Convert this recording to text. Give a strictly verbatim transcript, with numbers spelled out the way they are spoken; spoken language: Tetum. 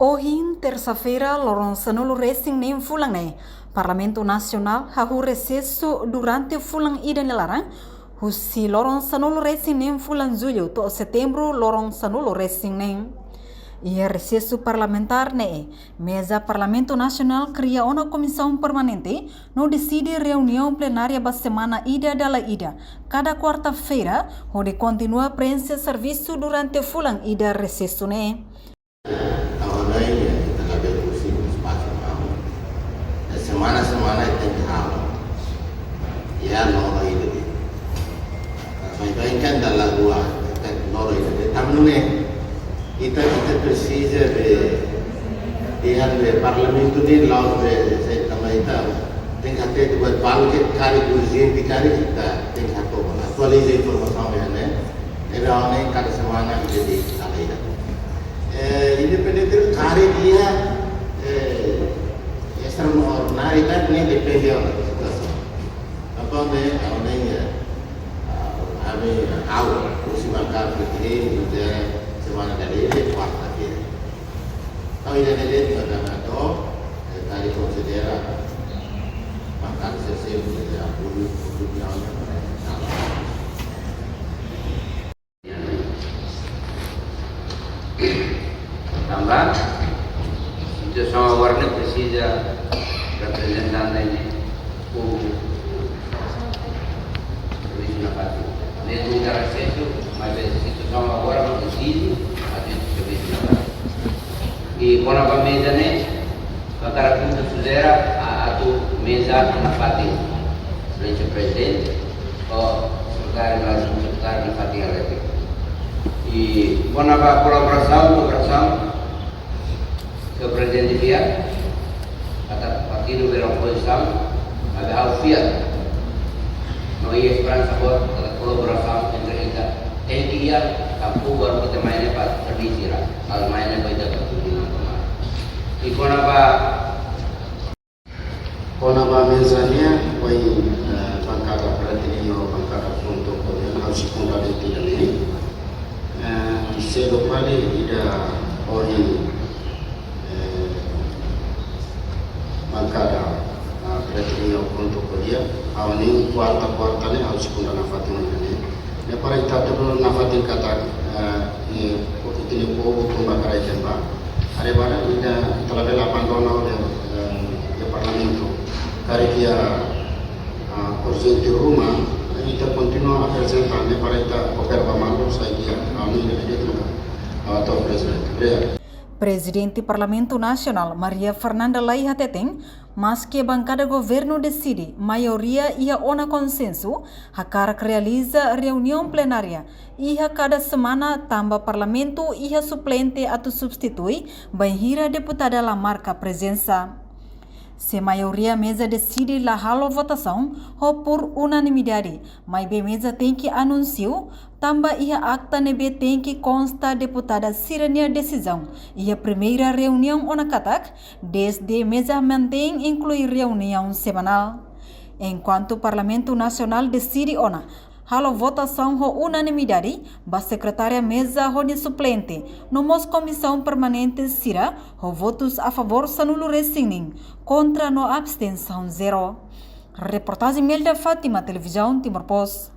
Ohin, tersa-feira, loron sanulu resin neen fulan ne'e, Parlamentu Nasionál hahú resesu durante fulan ida nia laran, husi loron sanulu resin neen fulan Jullu to'o Setembru loron sanulu resin neen. Iha resesu parlamentár ne'e, meza Parlamentu Nasionál kria ona komisaun permanente no deside reuniaun plenária ba semana ida dala ida, kada kuarta-feira, hodi kontinua preenxe servisu durante fulan ida resesu ne'e. Agora, ita labele husi espasu mau. Semana-semana tenke halo. Ya, loron ida de'it. Mas bayangkan dala rua, tenke loron ida de'it. Tanba ne'e, ita, ita presiza de, de, de Parlamentu ne'e, la'ós de, se também ita tenke hatete buat balu ke karik urjente, karik ita tenke hato'o, atualiza informasaun ne'e. Ne'ebé ha'u hanoin kada semana ida de'it, ida de'it. Eh, independente karik iha, eh, extraordináriu, ne'e depende da situasaun. Tanba ne'e, ha'u hanoin, eh, ah, ami, ha'u, husi bankada Fretilin, ita semana dala ida, kuarta-feira. Ha'u ida de'it, ita hato'o, eh, ita konsidera bankada sesi, ita públiku, públiku, eh, Tanba situasaun agora ne'e presiza reprezentante ne'e povu servisu nafatin. Mezmu ita resesu, mas situasaun agora ne'e presiza atu servisu nafatin. I kona-ba meza ne'e, bankada K U N sudera, a, atu meza nafatin. Frente Prezidente, ho sekretáriu, sekretáriu nafatin halerik. I kona-ba kolaborasaun, kooperasaun, Señór Prezidente fiar, katak partidu bele opozisaun, maibé ha'u fiar. No iha esperansa boot, katak kolaborasaun entre ita tenke iha, tanba baru ita mai ne'e para servisu, ha'u mai ne'e para ita para tujuan tomar. I kona-ba Kona-ba meza nian, ohin, eh, bankada Fretilin ho bankada K U N to'o ohin, ha'u sei konta de'it ida-ne'e. Eh, sedu fali ida ohin, eh, bankada, ah, Fretilin ho K U N to'o ohin, ha'u hanoin kuarta-kuarta ne'e, ha'u sei konta nafatin ida-ne'e. Ne'e para ita atu nafatin katak, eh, i, ita-nia povu tun ba karai tempa. Haree ba ida, ita labele abandona hodi, eh, iha Parlamentu. Karik iha, ah, urjente ruma, ita kontinua aprezenta, ne'e para ita koopera ba malu, sai iha, ah, ne'e ida de'it maka, ah, atu Prezidente. Obrigadu. Prezidente Parlamentu Nasionál, Maria Fernanda Lay hateten, maske bankada governu deside, maioria iha ona konsensu, hakarak realiza reuniaun plenária iha kada semana tanba Parlamentu iha suplente atu substitui bainhira deputada la marka prezensa. Se maioria meza deside la halo votasaun ho por unanimidade, maibé meza tenke anunsiu, tanba iha akta ne'ebé tenke konsta deputada sira-nia desizaun iha primeira reuniaun ona katak, dezde meza mantein inklui reuniaun semanál. Enkuantu Parlamentu Nasionál deside ona halo votasaun ho unanimidade ba sekretária meza ho nia suplente, no mós komisaun permanente sira ho votus a favór sanulu resin neen, kontra no abstensaun zero. Reportajen Melda Fátima, Televizaun Timor Post.